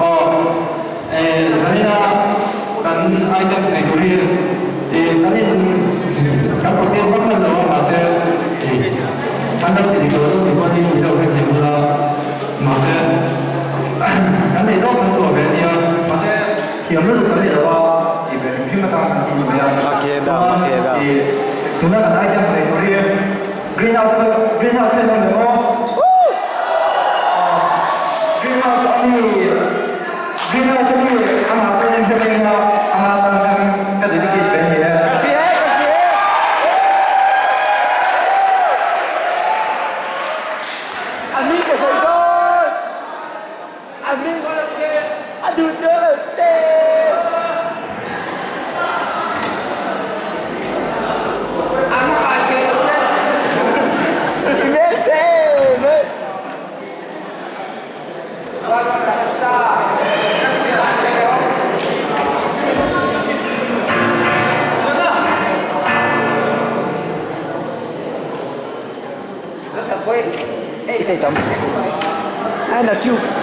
Aw zanina kan items nei tur hi kan in kan practice vak hman lo a mahse kan lo ti dik lo deuh tih pawh hi min lo hrethiam ula mahse kan nei zawk kan chhuah ve ania mahse thiam lutuk kan nei lo a tih ve hrim hrim atang kan ti ni mai a chuan tuna kan items nei tur hi Greenhouse greenhouse hi an awm em aw? Greenhouse a mi greenhouse a mi amah chuan in hre reng a amah tan khan ka dedicate ve a ni e. Ka hria e ka hria e. A mi ka sawi dawn. A mi a duh chuan lo te. I thei tam. Ana cute.